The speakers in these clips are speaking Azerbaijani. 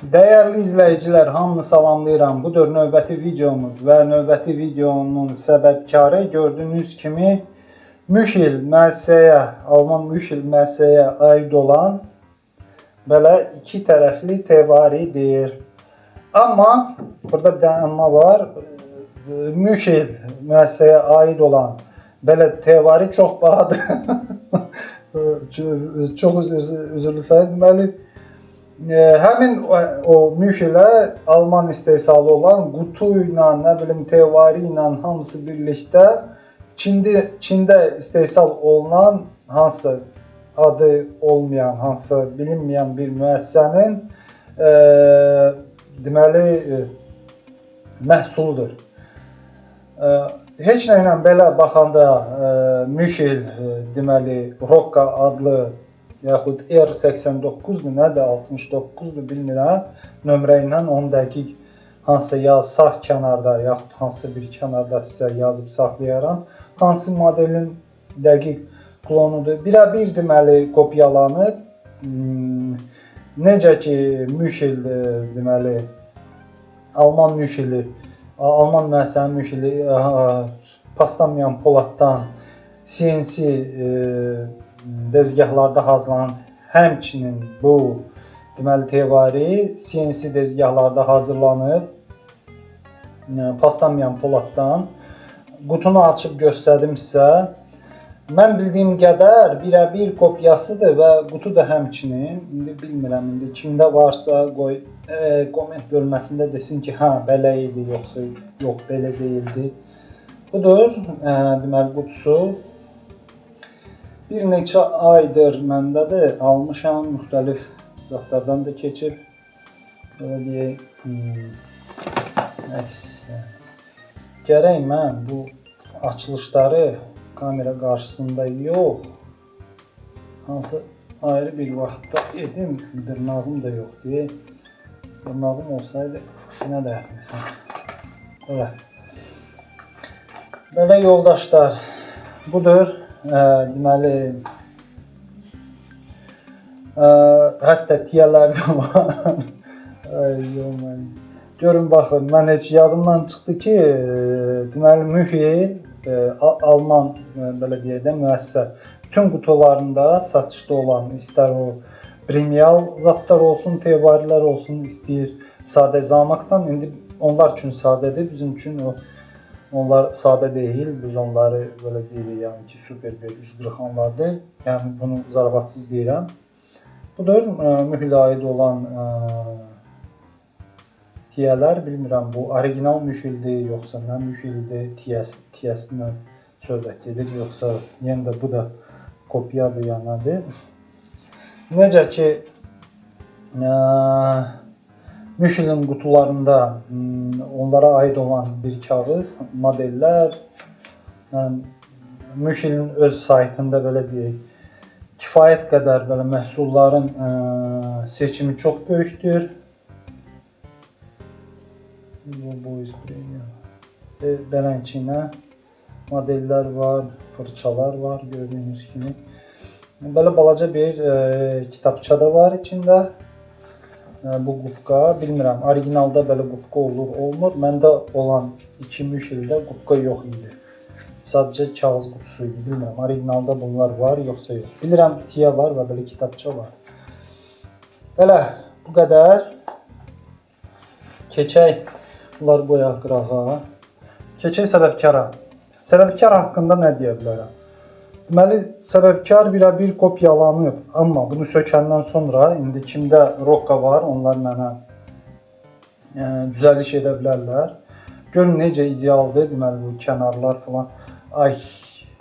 Dəyərli izləyicilər, hamını salamlayıram. Budur növbəti videomuz və növbəti videonun səbəbkarı gördüyünüz kimi Müchel müəssisəyə, Alman Müchel müəssisəyə aid olan belə iki tərəfli tevaridir. Amma burada bir dənə amma var. Müchel müəssisəyə aid olan belə tevari çox bahadır. Çox üzrlü sayın. Deməli, həmin o Müchelə Alman istehsalı olan qutu ilə, nə bilim tevari ilə hamısı birlikdə Çində istehsal olunan hansısa adı olmayan, hansısa bilinməyən bir müəssisənin deməli məhsuludur. Heç nə ilə belə baxanda Müchel deməli Rocca adlı yaxud R89-dur, nədir, 69-dur bilmirəm. Nömrə ilə onu dəqiq hansısa ya sağ kənarda yaxud hansısa bir kənarda sizə yazıb saxlayaram. Hansı modelin dəqiq klonudur. Birəbir deməli kopyalanıb. Necə ki Müchel deməli Alman Mücheli, Alman müəssisənin Mücheli paslanmayan poladdan CNC dezgahlarda hazırlanan, həmçinin bu deməli tevari CNC dezgahlarda hazırlanıb paslanmayan poladdan. Qutunu açıb göstərdim sizə. Mən bildiyim qədər birəbir kopyasıdır və qutu da həmçinin. İndi bilmirəm, indi kimdə varsa qoy komment bölməsində desin ki, hə belə idi, yoxsa yox belə deyildi. Budur deməli qutusu. Bir neçə aydır məndədir, almışam, müxtəlif zətlərdən də keçib. Belə deyək, nəysə. Gərək mən bu açılışları kamera qarşısında yox, hansı ayrı bir vaxtda edim, dırnağım da yox deyə. Dırnağım olsaydı nə dərdim? Belə. Belə yoldaşlar, budur. Deməli, hətta tiyələr də var. Ay, yox, görün, baxın, mən heç yadımdan çıxdı ki, deməli, Müchel, Alman, belə deyək də, müəssisə bütün qutularında satışda olan, istər o premial zətlər olsun, tevarilər olsun, istəyir sadə zamakdan. İndi onlar üçün sadədir, bizim üçün o onlar sadə deyil, biz onları belə deyirik, yəni ki, super bir üz qırxanlardır. Yəni bunu zarafatsız deyirəm. Budur, Müchelə aid olan tiyələr. Bilmirəm bu orijinal Mücheldir, yoxsa nə Mücheldir, tiyəsindən söhbət gedir, yoxsa yenə də bu da kopyadır, ya nədir. Necə ki, Müchelin qutularında onlara aid olan bir kağız, modellər, yəni Müchelin öz saytında belə deyək, kifayət qədər belə məhsulların seçimi çox böyükdür. Bu beləncə modellər var, fırçalar var gördüyünüz kimi. Belə balaca bir kitabça da var içində. Bu qupqa, bilmirəm, orijinalda belə qupqa olur, olmur. Məndə olan iki Mücheldə qupqa yox idi. Sadəcə kağız qutusu idi. Bilmirəm, orijinalda bunlar var, yoxsa yox. Bilirəm, tiyə var və belə kitabça var. Belə, bu qədər. Keçək, bunları qoyaq qırağa. Keçək səbəbkara. Səbəbkar haqqında nə deyə bilərəm? Deməli, səbəbkar birəbir kopyalanıb, amma bunu sökəndən sonra indi kimdə Rocca var, onlar mənə düzəliş edə bilərlər. Görün necə idealdır, deməli bu kənarlar falan. Ay,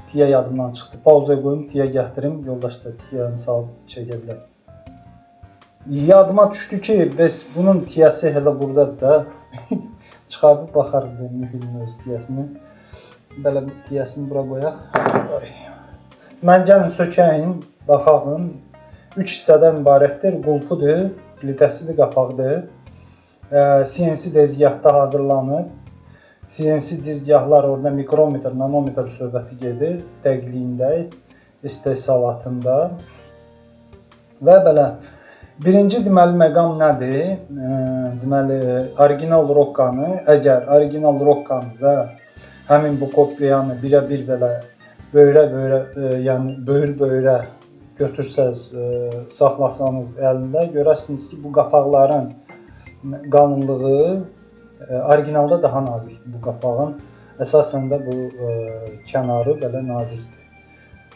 tiyə yadımdan çıxdı. Pauzaya qoyum, tiyə gətirim, yoldaşlar tiyəni salıb çəkə bilər. Yadıma düşdü ki, bəs bunun tiyəsi elə buradadır da. Çıxardıb baxarıq Müchelin öz tiyəsini. Belə tiyəsini bura qoyaq. Ay. Mən gəlin sökəyin, baxağın. 3 hissədən ibarətdir. Qulpudur, plitəsidir, qapağıdır. CNC dezgahda hazırlanıb. CNC dezgahlar orada mikrometr, nanometr söhbəti gedir dəqiqliyində, istehsalatında. Və belə Birinci deməli məqam nədir? Deməli original Rokkanı, əgər original Rokkanı və həmin bu kopyanı birə-bir belə böyrə-böyrə, yəni böyür-böyrə götürsəz, saxlasanız əlində, görərsiniz ki, bu qapaqların qalınlığı originalda daha nazikdir bu qapağın. Əsasən də bu kənarı belə nazikdir.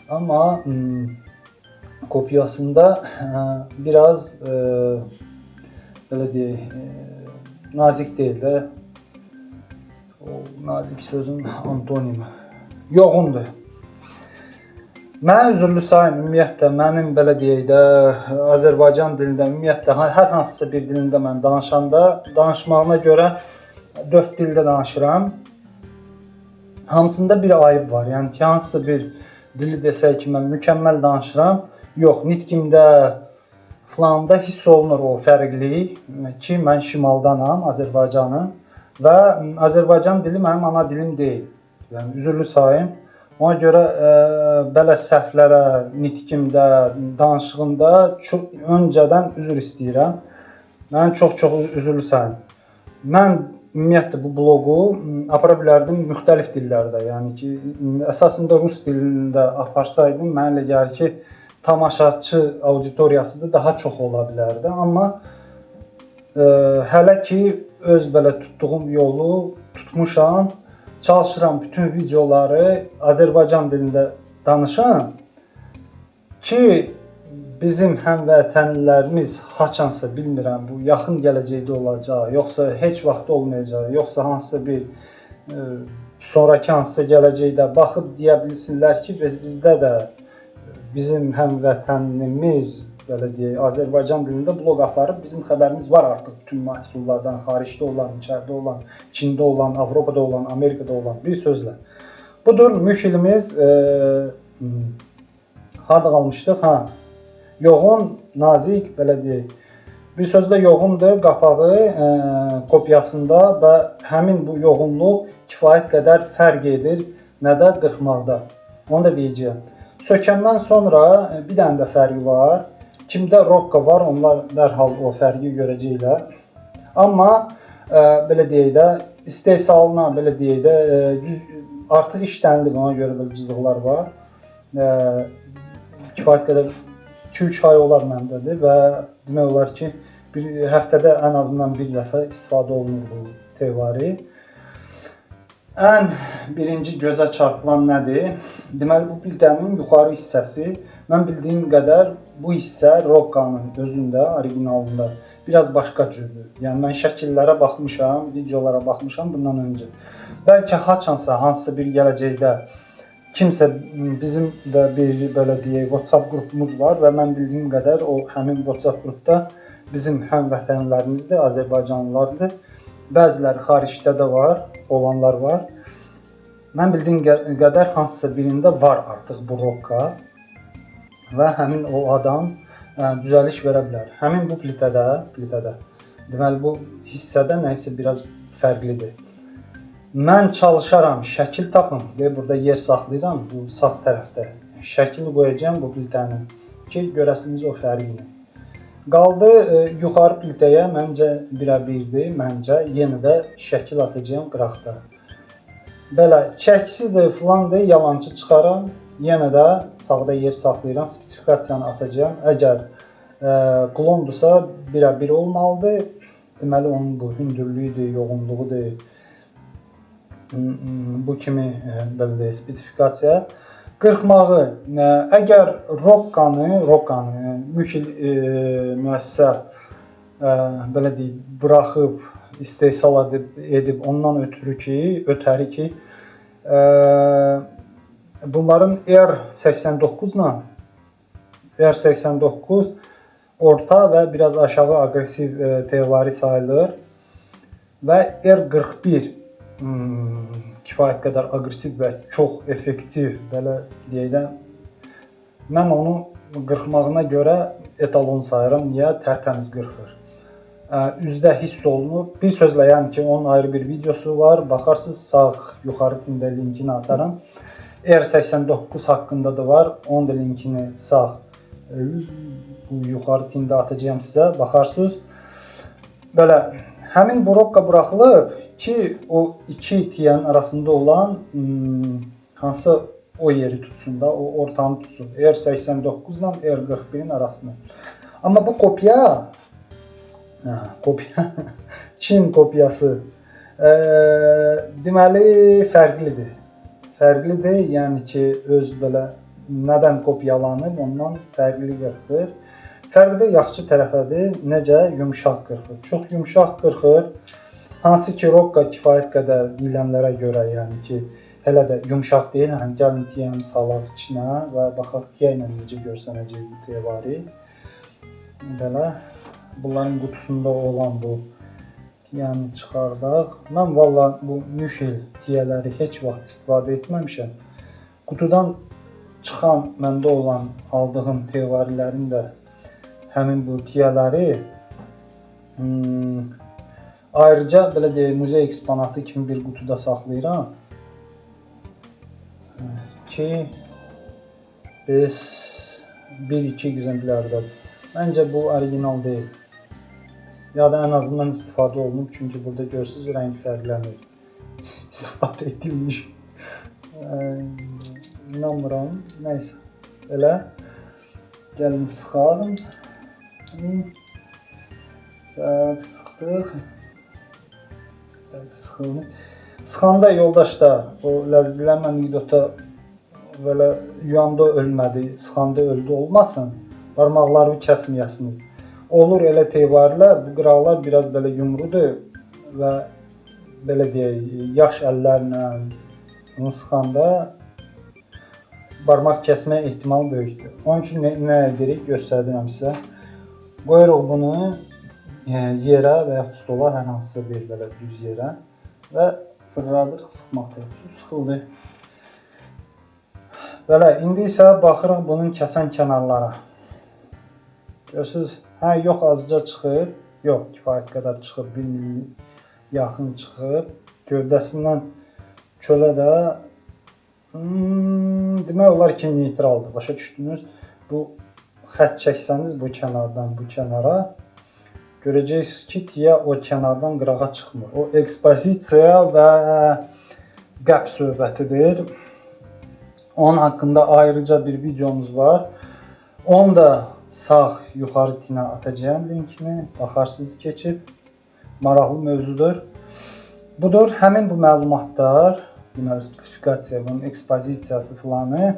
Amma kopyasında biraz belə deyək, nazik deyil də. O nazik sözün antonimi. Yoğundur. Mənə üzrlü sayın, ümumiyyətlə mənim belə deyək də Azərbaycan dilində, ümumiyyətlə hər hansısa bir dilində mən danışanda, danışmağına görə 4 dildə danışıram. Hamısında bir ayıb var. Yəni ki, hansısa bir dili desək ki, mən mükəmməl danışıram. Yox, nitqimdə filanında hiss olunur o fərqlilik ki, mən şimaldanam, Azərbaycanın və Azərbaycan dili mənim ana dilim deyil. Yəni üzrlü sayın. Ona görə belə səhvlərə nitqimdə, danışığımda çox öncədən üzr istəyirəm. Mən çox-çox üzrlü sayın. Mən ümumiyyətlə bu bloqu apara bilərdim müxtəlif dillərdə. Yəni ki, əsasında rus dilində aparsaydım, mənə elə gəlir ki, tamaşaçı auditoriyası da daha çox ola bilərdi. Amma hələ ki öz belə tutduğum yolu tutmuşam. Çalışıram bütün videoları Azərbaycan dilində danışam ki, bizim həmvətənlərimiz haçansa bilmirəm bu yaxın gələcəkdə olacaq, yoxsa heç vaxt olmayacaq, yoxsa hansısa bir sonrakı hansısa gələcəkdə baxıb deyə bilsinlər ki, bizdə də bizim həmvətənimiz belə deyək, Azərbaycan dilində bloq aparıb, bizim xəbərimiz var artıq bütün məhsullardan, xaricdə olan, içəridə olan, Çində olan, Avropada olan, Amerikada olan, bir sözlə. Budur müşkilimiz. Harda qalmışdıq? Ha. Yoğun, nazik, belə deyək. Bir sözlə yoğundur qapağı kopyasında və həmin bu yoğunluq kifayət qədər fərq edir nədə? Qırxmaqda. Onu da deyəcəyəm. Sökəndən sonra bir dənə də fərqi var. Kimdə Rokka var, onlar dərhal o fərqi görəcəklər. Amma belə deyək də, istehsalına belə deyək də, düz, artıq işlənilib, ona görə belə cızıqlar var. Kifayət qədər 2-3 ay olar məndədir və demək olar ki, bir həftədə ən azından bir dəfə istifadə olunur bu tevari. Ən birinci gözə çarpılan nədir? Deməli, bu plitənin yuxarı hissəsi, mən bildiyim qədər bu hissə Rokkanın özündə, originalında biraz başqa cürdür. Yəni, mən şəkillərə baxmışam, videolara baxmışam bundan öncə. Bəlkə haçansa, hansısa bir gələcəkdə kimsə, bizim də bir belə deyək, WhatsApp qrupumuz var və mən bildiyim qədər o həmin WhatsApp qrupda bizim həmvətənlərimizdir, Azərbaycanlılardır. Bəziləri xaricdə də var, olanlar var. Mən bildiyim qədər hansısa birində var artıq bu Rokka və həmin o adam düzəliş verə bilər. Həmin bu plitədə, deməli bu hissədə nəyisə biraz fərqlidir. Mən çalışaram, şəkil tapım və burada yer saxlayıram bu sağ tərəfdə. Şəkil qoyacağam bu plitənin ki, görəsiniz o fərqini. Qaldı yuxarı plitəyə, məncə birə-birdir, məncə yenə də şəkil atacağam qıraqda. Belə çəkisidir, filandır, yalançı çıxaram, yenə də sağda yer saxlayıram, spesifikasiyanı atacağam. Əgər klondursa birə-bir olmalıdır, deməli onun bu hündürlüyüdür, yoğunluğudur, bu kimi belə deyək, spesifikasiya. Qırxmağı, əgər Rokkanı müşkil müəssisə belə deyək, buraxıb, istehsal edib ondan ötürü ki, bunların R89 ilə R89 orta və biraz aşağı aqressiv tevari sayılır və R41 kifayət qədər aqressiv və çox effektiv, belə deyək də, mən onu qırxmağına görə etalon sayıram. Niyə? Tərtəmiz qırxır. Üzdə hiss olunur. Bir sözlə, yəni ki, onun ayrı bir videosu var. Baxarsınız, sağ yuxarı tində linkini ataram. R89 haqqında da var. Onun da linkini sağ Bu yuxarı tində atacağam sizə, baxarsınız. Belə, həmin bu rokka buraxılıb ki, o iki tiyənin arasında olan hansı o yeri tutsun da, o ortanı tutsun. R89 ilə R41-in arasını. Amma bu kopya, Çin kopyası, deməli fərqlidir. Fərqlidir, yəni ki, öz belə nədən kopyalanıb, ondan fərqli qırxır. Fərqi də yaxşı tərəfədir, necə yumşaq qırxır. Çox yumşaq qırxır. Hansı ki, rokka kifayət qədər deyilənlərə görə, yəni ki, hələ də yumşaq deyil. Hə, gəlin tiyəni salaq içinə və baxaq tiyə ilə necə görsənəcək bu tevari. Belə, bunların qutusunda olan bu tiyəni çıxardaq. Mən valla bu müşil tiyələri heç vaxt istifadə etməmişəm. Qutudan çıxan, məndə olan aldığım tevarilərin də həmin bu tiyələri ayrıca belə deyək, muzey eksponatı kimi bir qutuda saxlayıram ki, biz 1-2 ekzemplyarda. Məncə bu orijinal deyil. Ya da ən azından istifadə olunub, çünki burada görürsünüz rəng fərqlənir. İstifadə edilmiş. İnanmıram. Nəysə. Belə. Gəlin sıxalım. Sıxdıq. Sıxıldı. Sıxanda yoldaşlar, o ləzzilən anekdota belə yuyanda ölmədi, sıxanda öldü olmasın. Barmaqlarını kəsməyəsiniz. Olur elə tevarilər, bu qıraqlar biraz belə yumrudur və belə deyək, yaş əllərlə bunu sıxanda barmaq kəsmə ehtimalı böyükdür. Onun üçün nə edirik, göstərdirəm sizə. Qoyuruq bunu yerə və yaxud stola, hər hansısa bir belə düz yerə və fırladırıq, sıxmaq tərəfi. Sıxıldı. Belə, indi isə baxırıq bunun kəsən kənarlara. Görürsünüz, hə, yox, azca çıxıb, yox, kifayət qədər çıxıb, 1 mil yaxın çıxıb. Gövdəsindən çölə də demək olar ki, neytraldır. Başa düşdünüz? Bu xətt çəksəniz bu kənardan bu kənara, görəcəksiniz ki, tiyə o kənardan qırağa çıxmır. O ekspozisiya və qəp söhbətidir. Onun haqqında ayrıca bir videomuz var. Onu da sağ yuxarı tinə atacağam linkini. Baxarsınız keçib. Maraqlı mövzudur. Budur. Həmin bu məlumatlar, deməli spesifikasiya, bunun ekspozisiyası filanı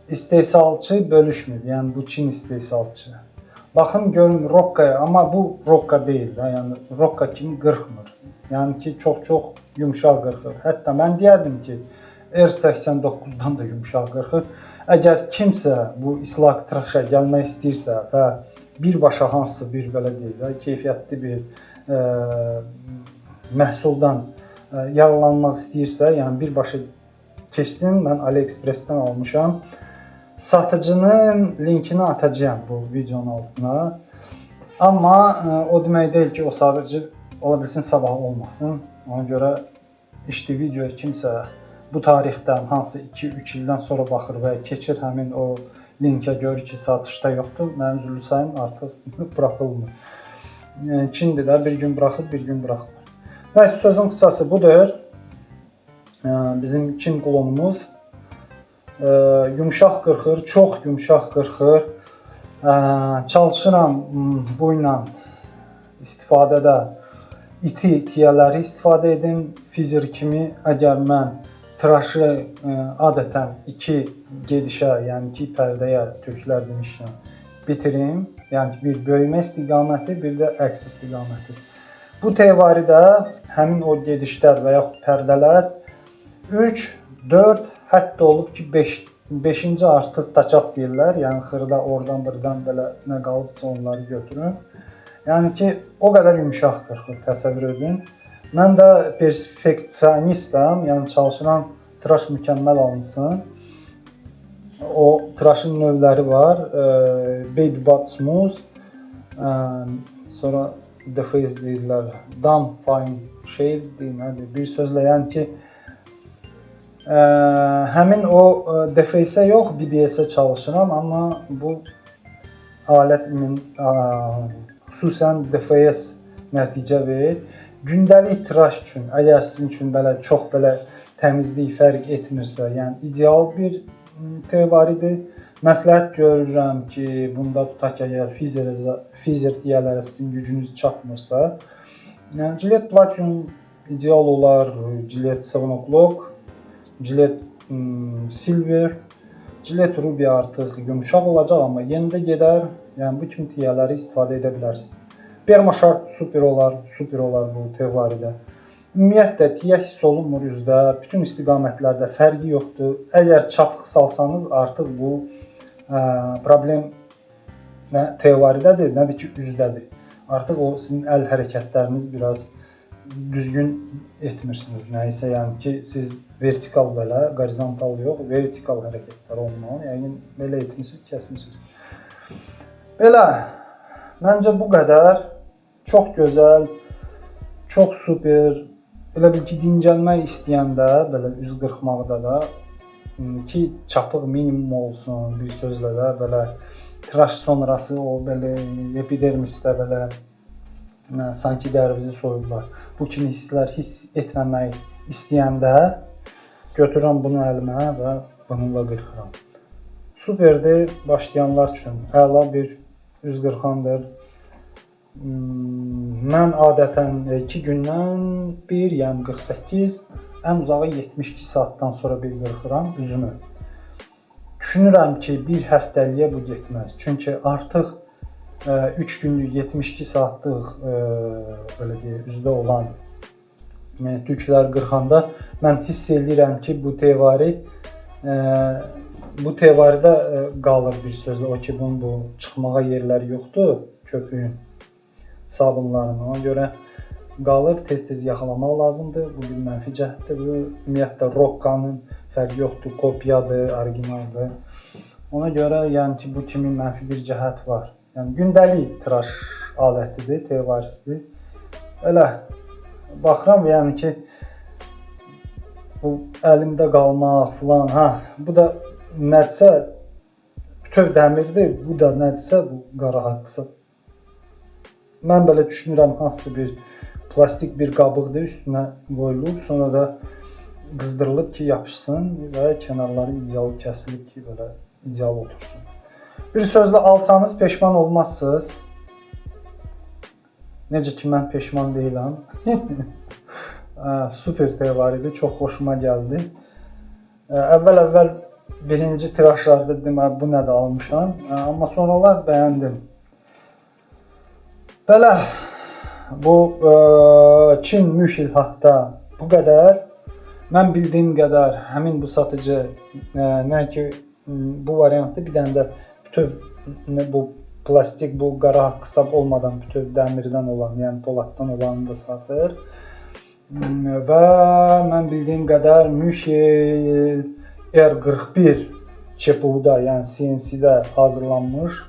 istehsalçı bölüşmür. Yəni bu Çin istehsalçı. Baxın görün rokkaya, amma bu rokka deyil də, yəni rokka kimi qırxmır. Yəni ki, çox-çox yumşaq qırxır. Hətta mən deyərdim ki, R89-dan da yumşaq qırxır. Əgər kimsə bu islaq tıraşa gəlmək istəyirsə və birbaşa hansısa bir belə deyil də, keyfiyyətli bir məhsuldan yararlanmaq istəyirsə, yəni birbaşa keçsin, mən AliExpress-dən almışam. Satıcının linkini atacağam bu videonun altına. Amma o demək deyil ki, o satıcı ola bilsin sabah olmasın. Ona görə işte video kimsə bu tarixdən hansı 2-3 ildən sonra baxır və keçir həmin o linkə, görür ki, satışda yoxdur. Mən üzrlü sayın, artıq buraxılmır. Çindir də, bir gün buraxır, bir gün buraxmır. Nəysə, sözün qısası budur. Bizim Çin klonumuz yumşaq qırxır, çox yumşaq qırxır. Çalışıram bu ilə istifadədə iti tiyələri istifadə edim. Fizer kimi əgər mən tıraşı adətən iki gedişə, yəni iki pərdəyə, türklər demişəm, bitirim. Yəni bir böyümə istiqaməti, bir də əks istiqaməti. Bu tevaridə həmin o gedişlər və yaxud pərdələr 3, 4, hətta olub ki 5-ci artıq taçap deyirlər. Yəni xırda oradan buradan belə nə qalıbsa onları götürün. Yəni ki, o qədər yumşaq qırxır, təsəvvür edin. Mən də perfeksionistəm, yəni çalışıram tıraş mükəmməl alınsın. O tıraşın növləri var. Baby Butt Smooth, sonra The Face deyirlər, Dumb Fine Shave deyir, nədir? Bir sözlə, yəni ki, həmin o The Face-ə yox, BBS-ə çalışıram, amma bu Alət xüsusən DFS nəticə verir. Gündəlik tıraş üçün, əgər sizin üçün belə çox belə təmizlik fərq etmirsə, yəni ideal bir tevaridir. Məsləhət görürəm ki, bunda tutaq ki, əgər Fizer tiyələrə sizin gücünüz çatmırsa, yəni Gillette Platinum ideal olar, Gillette 7 O'Clock, Gillette Silver, Gillette Ruby artıq yumşaq olacaq, amma yenə də gedər. Yəni bu kimi tiyələri istifadə edə bilərsiniz. Perma Sharp super olar, super olar bu tevaridə. Ümumiyyətlə tiyə hiss olunmur üzdə, bütün istiqamətlərdə fərqi yoxdur. Əgər çapıq salsanız artıq bu problem nə tevaridədir, nədir ki üzdədir. Artıq o sizin əl hərəkətləriniz biraz düzgün etmirsiniz. Nəyisə, yəni ki siz vertikal belə, horizontal yox, vertikal hərəkətlər olmalı. Yəni belə etmisiniz, kəsmisiniz. Belə, məncə bu qədər. Çox gözəl, çox super. Elə bil ki, dincəlmək istəyəndə, belə üz qırxmaqda da ki, çapıq minimum olsun, bir sözlə də belə tıraş sonrası o belə epidermisdə belə sanki dərinizi soyublar. Bu kimi hisslər hiss etməmək istəyəndə götürürəm bunu əlimə və bununla qırxıram. Superdir başlayanlar üçün. Əla bir üz qırxandır. Mən adətən 2 gündən bir, yəni 48, ən uzağı 72 saatdan sonra bir qırxıram üzümü. Düşünürəm ki, bir həftəliyə bu getməz. Çünki artıq 3 günlük 72 saatlıq belə deyək, üzdə olan tüklər qırxanda mən hiss eləyirəm ki, bu tevari bu tevaridə qalır bir sözlə o ki, bunun bu çıxmağa yerləri yoxdur köpüyün, sabunların. Ona görə qalır, tez-tez yaxalamaq lazımdır. Bu bir mənfi cəhətdir. Bu ümumiyyətlə Rokkanın fərqi yoxdur, kopyadır, orijinaldır. Ona görə yəni ki, bu kimi mənfi bir cəhət var. Yəni gündəlik tıraş alətidir, tevarisidir. Elə baxıram, yəni ki, bu əlimdə qalmaq filan, hə, bu da nədirsə bütöv dəmirdir, bu da nədirsə bu qara haqqısı. Mən belə düşünürəm, hansısa bir plastik bir qabıqdır, üstünə qoyulub, sonra da qızdırılıb ki, yapışsın və kənarları ideal kəsilib ki, belə ideal otursun. Bir sözlə alsanız peşman olmazsınız. Necə ki mən peşman deyiləm. Super tevar idi, çox xoşuma gəldi. Əvvəl-əvvəl birinci tıraşlarda deməli bu nədir almışam, amma sonralar bəyəndim. Belə bu Çin Müşil haqda bu qədər. Mən bildiyim qədər həmin bu satıcı nə ki bu variantı bir dənə də bütöv bu plastik, bu qara qısab olmadan bütöv dəmirdən olan, yəni poladdan olanı da satır. Və mən bildiyim qədər Müşil R41 ÇPU-da, yəni CNC-də hazırlanmış.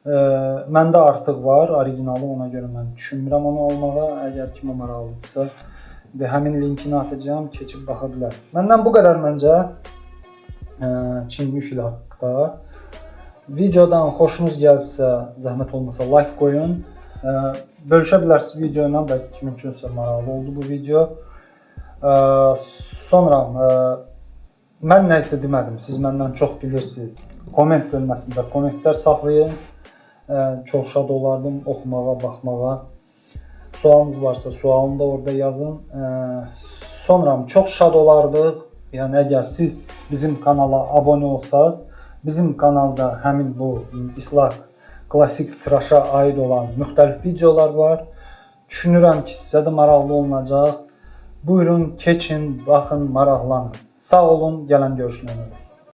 Məndə artıq var originalı, ona görə mən düşünmürəm onu almağa. Əgər kimə maraqlıdırsa, həmin linkini atacağam, keçib baxa bilər. Məndən bu qədər məncə Çin Müşil haqqında. Videodan xoşunuz gəlibsə, zəhmət olmasa like qoyun. Bölüşə bilərsiniz video ilə, bəlkə kimin üçünsə maraqlı oldu bu video. Sonra mən nə isə demədim, siz məndən çox bilirsiniz. Komment bölməsində kommentlər saxlayın. Çox şad olardım oxumağa, baxmağa. Sualınız varsa sualını da orada yazın. Sonra çox şad olardıq. Yəni əgər siz bizim kanala abunə olsaz, bizim kanalda həmin bu islah klassik tıraşa aid olan müxtəlif videolar var. Düşünürəm ki, sizə də maraqlı olunacaq. Buyurun, keçin, baxın, maraqlanın. Sağ olun, gələn görüşlərə.